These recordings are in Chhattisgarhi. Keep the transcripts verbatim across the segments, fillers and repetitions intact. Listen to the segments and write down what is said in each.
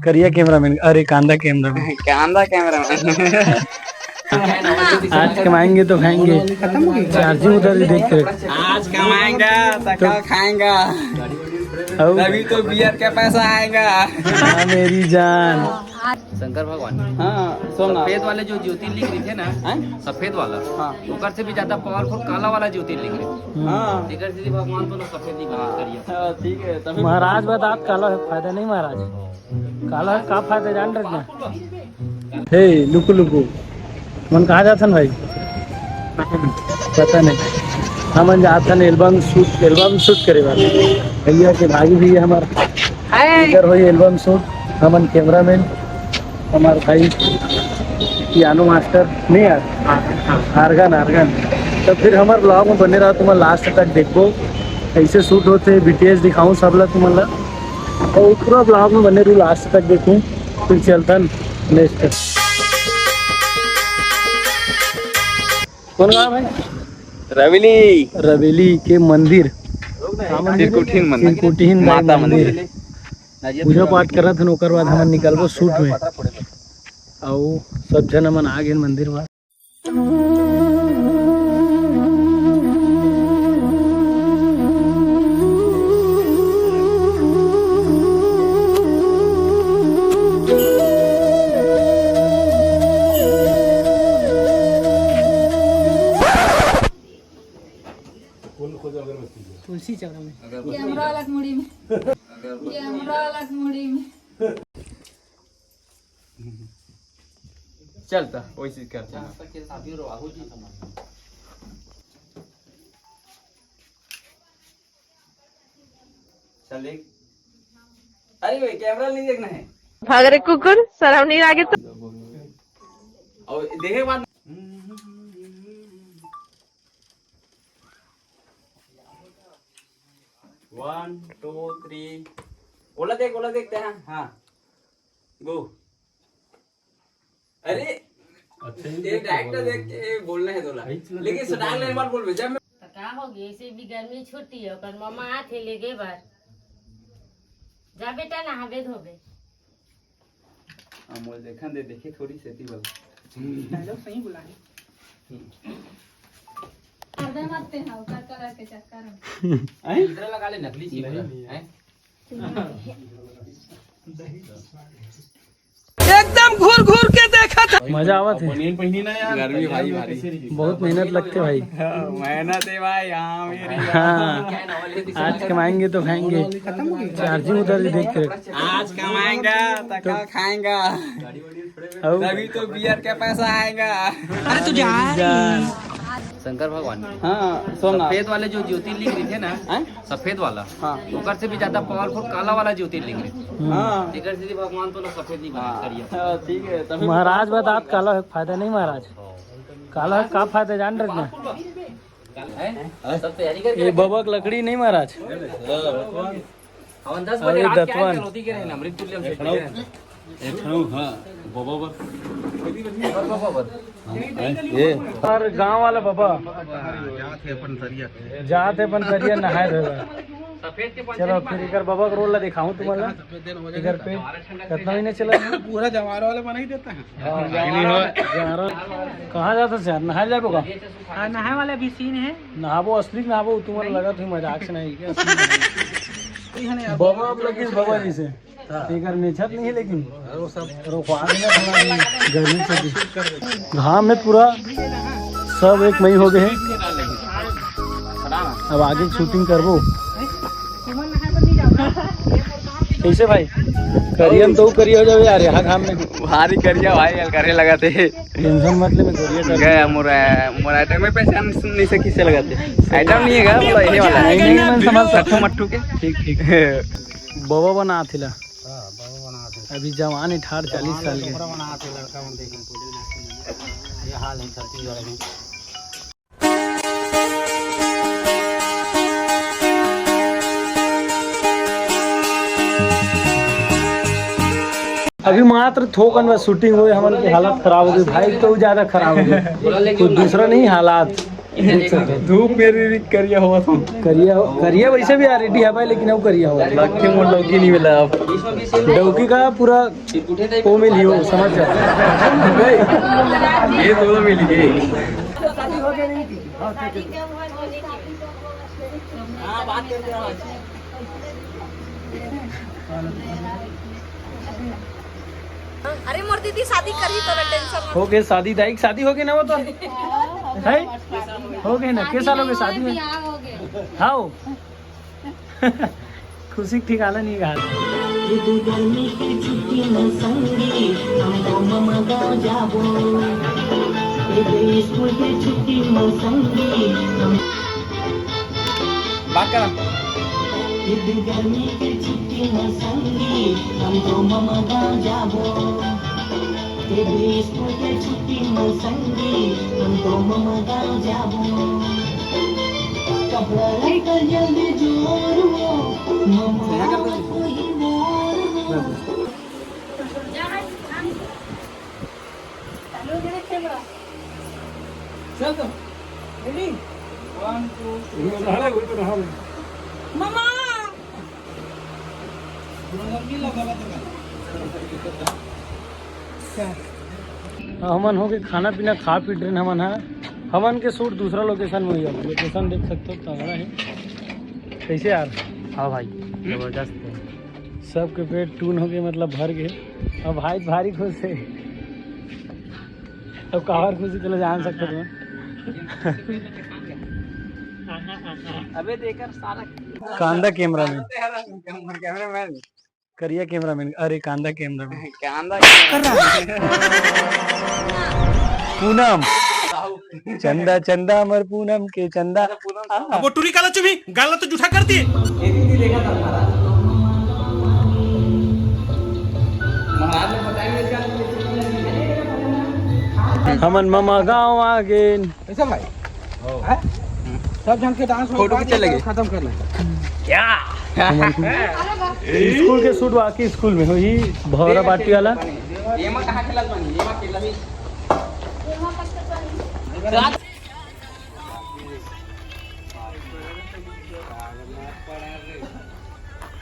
करिया कैमरामैन, अरे कांदा कैमरामैन। कांदा कैमरामैन। आज कमाएंगे तो खाएंगे। चार्जिंग उतर के देख के। आज कमाएंगा तो कल खाएंगा। अउ? तभी तो बियर का पैसा आएगा। हाँ, मेरी जान। शंकर भगवान। हाँ, सोमनाथ। सफेद वाले जो ज्योतिर्लिंग रहिथे ना, हैं? सफेद वाला, हाँ। ओकर से भी ज्यादा पावरफुल काला वाला ज्योतिर्लिंग रहिथे। हाँ। एकर से भगवान तो ना सफेद नहीं बना, करिया। हाँ, ठीक है, तभी महाराज बता, काला है, फायदा नहीं महाराज। काला है, का फायदा जान रहे ना? हे, लुकु लुकु, मन कहाँ जाथन भाई? पता नहीं। हमन जाथन एल्बम शूट, एल्बम शूट करे वाले भैया के भाई भी हमार इधर होई एल्बम शूट। हमन कैमरामैन, हमार भाई पियानो मास्टर नहीं यार, आर्गन, आर्गन। तो फिर हमार ब्लॉग में बने रहो, तुमन लास्ट तक देखबो कैसे शूट होते, बीटीएस दिखाऊं सब ला तुमन ला। और पूरा ब्लॉग में बने रहो, लास्ट तक देखूं, फिर चलतन नेक्स्ट। कौन गाँव भाई? रवेली। रवेली के मंदिर। का मंदिर? सिरकुटीन मंदिर। सिरकुटीन माई माता मंदिर। मंदिर। पूजा पाठ करत हन, ओकर बाद हमन निकलबो शूट में। अउ सब झन हमन आ गेन मंदिर बर। तुलसी चौरा में। कैमरा वाला के मुड़ी में। कैमरा वाला के मुड़ी में। चल त, वैसे करते हैं। चल देख। अरे भाई, कैमरा नहीं देखना है। भाग रे कुकुर, शर्म नहीं लागे तो। और देखे बाद। One, two, three। ओला देख, ओला देखते हैं। हाँ, गो। अरे, अच्छा, ये ये डायरेक्ट बोल देख रहे के बोलना है तोला। लेकिन स्टार्ट लाइन मत बोलबे। जब मैं तो का हो गई, ऐसे भी गर्मी छुट्टी है, ओकर मामा आथे लेगे बर। जा बेटा, नहाबे धोबे। अमोल देखन दे, देखे थोड़ी सेती वाला। डायलॉग सही बोला है। पर्दा मत पहनाओ, का कलर के चक्कर में। हैं? इधर लगा ले, नकली चीज नहीं, है। नहीं। हैं? एकदम घूर घूर के देखा था। मजा आवत है। बनियान पहनी ना यार, गर्मी भाई भारी। बहुत मेहनत लगते भाई। हाँ, मेहनत है भाई। हाँ, मेरी हाँ। आज कमाएंगे तो खाएंगे। चार्जिंग उतर के देख के। आज कमाएंगा तो कल खाएंगा। अउ? तभी तो बियर का पैसा आएगा। अरे तू जा। शंकर भगवान। हाँ, सोमनाथ। सफेद वाले जो ज्योतिर्लिंग रहिथे ना, हैं? सफेद वाला, हाँ। ओकर से भी ज्यादा पावरफुल काला वाला ज्योतिर्लिंग रहिथे। हाँ। एकर से भगवान तो ना सफेद नहीं बना, हाँ। करिया। हाँ, ठीक है, तभी महाराज बता, काला है, फायदा नहीं महाराज। काला है, का फायदा जान रहे ना? हैं? सब तैयारी करके ये रखे। बबक लकड़ी नहीं महाराज। हाँ। हमन दस अरे बजे रात के आए दतवन। थे, रोटी के रहे, अमृतपुर ले हम एक सेठ खड़ाऊ, के रहे। एक खड़ाऊ, हाँ, बाबा बर। और बाबा बर। हाँ, ये। और गांव वाला बाबा। जात है अपन तरिया के। जात है अपन तरिया नहाए धोए बर। सफेद के पंचमी चलो, फिर एकर बाबा के रोल ला दिखाऊं तुम्हारा। सफेद दिन हो जाए इधर पे कितना महीने चला? पूरा जवार वाला बना ही देता है। हाँ, नहीं हो। जवार। कहाँ जाता सर? नहाए जाबो का? हाँ, नहाए वाला भी सीन है। नहाबो, असली नहाबो, तुम्हारा लगा तुम मजाक से नहीं क्या? बाबा आप लगे बाबा जी से। हाँ। एकर नेचर नहीं है, लेकिन अरे वो सब रोकवा देना थोड़ा भी गर्मी से भी। घाम में पूरा सब एक मई हो गए हैं। अब आगे शूटिंग करबो। कैसे भाई? करियन तो करिया हो जावे यार, यहाँ घाम में। भारी करिया भाई, यार करे लगा थे। टेंशन मत ले, मैं करिया कर गया मोरा, मोरा आइटम में पहचान नहीं से किसे लगा थे। आइटम नहीं है, बोला ये वाला। नहीं, नहीं, मैं समझ सकता हूँ। मट्टू के। ठीक, ठीक। बाबा बना थिला। हाँ, बाबा बना थे। अभी जवान है, ठाठ चालीस साल के। लड़का बना थे, लड़का बन देखे। ये हाल है छत्तीसगढ़ में। अभी मात्र थोकन में शूटिंग हुई, हमन की हालत खराब हो गई भाई, तो ज्यादा खराब हो गई, कुछ दूसरा नहीं हालात। देख सकते हो। धूप मेरी करिया हुआ था। करिया, करिया वैसे भी already है भाई, लेकिन वो करिया हुआ है। लक्की मोर लौकी नहीं मिला अब। लौकी का पूरा वो मिल ही हो, समझ जाओ। ये दोनों मिल गए। अरे मोर दीदी शादी करही, तोला टेंशन मत। हो गए शादी, दाई की शादी हो गई ना वो तो। है? हो गए ना, के साल हो गए शादी में? हाँ हो। खुशी के ठिकाना नहीं रहा। ये दू गर्मी के छुट्टी में संगी, हम तो ममा गाँव जाबो। ये दू स्कूल के छुट्टी में संगी, हम बात करा। ये दू गर्मी के छुट्टी में संगी, हम तो ममा गाँव जाबो। ये दू स्कूल के छुट्टी में संगी, हम तो ममा गाँव जाबो। कपड़ा लेकर जल्दी जोर हो, ममा कोई बोर हो। चल तो, ready? One, two, three. ममा। हमन हो के खाना पीना खा पी डरेन हमन हा। हमन के shoot दूसरा location में हुई। Location देख सकते हो, तगड़ा है। कैसे यार? हाँ भाई, जबरदस्त है। सबके पेट टून हो गए, मतलब भर गए। अब भाई भारी खुश है। अब काबर खुशी चलो जान सकते हो। अबे देकर सारा कांदा cameraman। Cameraman। करिया cameraman, अरे कांदा cameraman। कांदा कर रहा है। पूनम। चंदा चंदा अमर पूनम के चंदा। अब वो टूरी काला चुभी, गाला तो जूठा कर दिए। हमन ममा गाँव आ गेन। कैसा भाई? हैं? सब जन के डांस फोटो खींचे लगे। खत्म कर ले। क्या? स्कूल के shoot बाकी स्कूल में होही, भौरा बाटी वाला। एमा कहाँ खेलत बानी? एमा खेलत ही।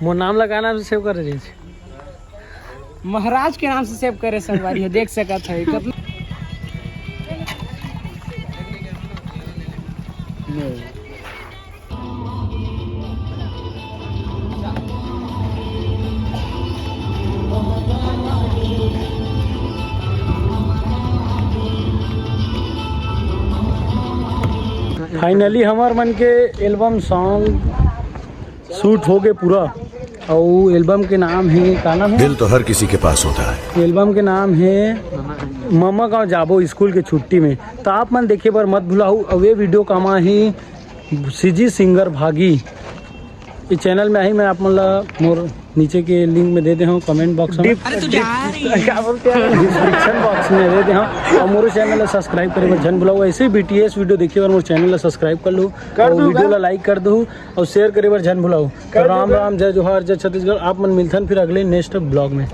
मोर नाम लगाना save कर दीजिए। महाराज के नाम से save करे संगवारी हो, देख सकत है कतना। Finally हमर मन के album song shoot हो गए पूरा। अउ album के नाम है, का नाम है? दिल तो हर किसी के पास होता है। Album के नाम है ममा गाँव जाबो स्कूल के छुट्टी में। तो आप मन देखे बर मत भुलाहू। अउ ये video कमा ही CG Singer भागी। ये channel में आही, मैं आप मन ला मोर नीचे के link में दे दे हूँ, comment box में। अरे तू जा रही है। क्या बोलते हैं? Description box में दे दे हूँ। और मोर channel ला subscribe करे बर झन भुलाहू। ऐसे ही BTS video देखे बर मोर channel ला subscribe कर लो। कर और दूँ, video कर। ला like कर दो। और share करे बर झन भुलाहू। तो राम राम, जय जोहार, जय छत्तीसगढ़। आप मन मिलथन फिर अगले next vlog में।